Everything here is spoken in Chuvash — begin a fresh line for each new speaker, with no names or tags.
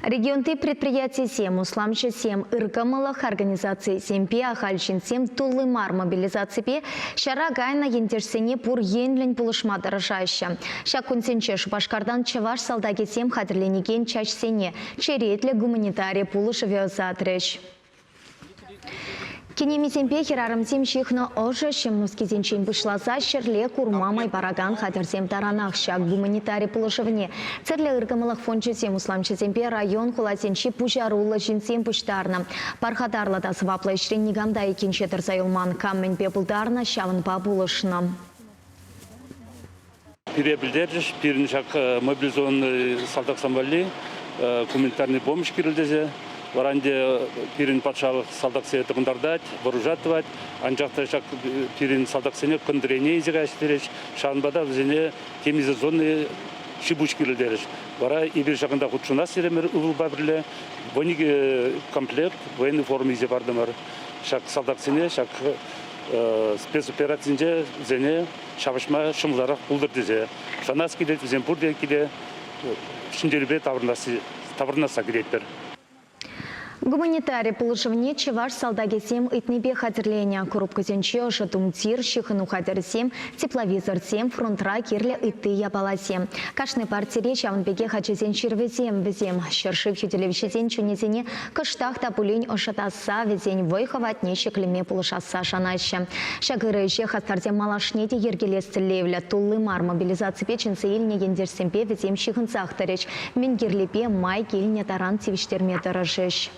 Регионти предприятисем, усламҫӑсем, ыркӑмӑллӑх организацийӗсемпе ахаль ҫынсем тулли мар мобилизаципе ҫара кайнӑ ентешсене пур енлӗн пулӑшма тӑрӑшаҫҫӗ. Ҫак кунсенче Шупашкартан чӑваш салтакӗсем хатӗрленекен чаҫсене черетлӗ гуманитари пулӑшӑвӗ ӑсатрӗҫ. Кинемисемпе хӗрарӑмсем ҫыхнӑ ӑшӑ ҫӑм нускисенчен пуҫласа ҫӗрле курма май паракан хатӗрсем таранах ҫак гуманитари пулӑшӑвне тӗрлӗ ыркӑмӑллӑх фончӗсем усламҫӑсемпе район-хуласенчи пуҫаруллӑ ҫынсем пуҫтарнӑ. Пархатарлӑ та сӑваплӑ ӗҫрен никам та айккинче тӑрса юлман, кам мӗнпе пултарнӑ, ҫавӑнпа пулӑшнӑ.
Пире пӗлтерчӗҫ, пирӗн ҫак мобилизованный салтаксем валли гуманитарный помощь кирлӗ тесе. Вара ӗнтӗ пирӗн патшалӑх салтаксене тӑхӑнтартать, вооружать тӑвать. Анчах та ҫак пирӗн салтаксене кӑнтӑрене илсе каяҫҫӗ терӗҫ. Ҫавӑнпа та вӗсене темиҫе зоны ҫи-пуҫ кирлӗ терӗҫ. Вара эпир ҫакӑнта хутшӑнас терӗмӗр ывӑлпа пӗрле. 12 комплект военной формы илсе партӑмӑр. Ҫак салтаксене ҫак спецоперацинче вӗсене ҫапӑҫма ҫӑмӑлтарах пултӑр тесе шанас килет. Вӗсем пурте киле ҫӗнтерӳпе таврӑнасса кӗтетпӗр.
Гуманитари пулӑшӑвне чӑваш салтакӗсем ыйтнипе хатӗрленӗ. Курупкӑсенче ӑшӑ тумтир, ҫыхӑну хатӗрӗсем, тепловизорсем, фронтра кирлӗ ытти япаласем. Кашни партире ҫавӑн пекех ачасен ҫырӑвӗсем вӗсем. Ҫӗршыв хӳтӗлевҫисен чунӗсене кӑштах та пулин ӑшӑтасса, вӗсен вӑй-хӑватне ҫӗклеме пулӑшасса шанаҫҫӗ. Ҫак ырӑ ӗҫе хастарсем малашне те йӗркелес тӗллевлӗ. Тулли мар мобилизаципе чӗнсе илнӗ ентешсемпе вӗсем ҫыхӑнсах тӑрӗҫ, мӗн кирлипе май килнӗ таран тивӗҫтерме тӑрӑшӗҫ.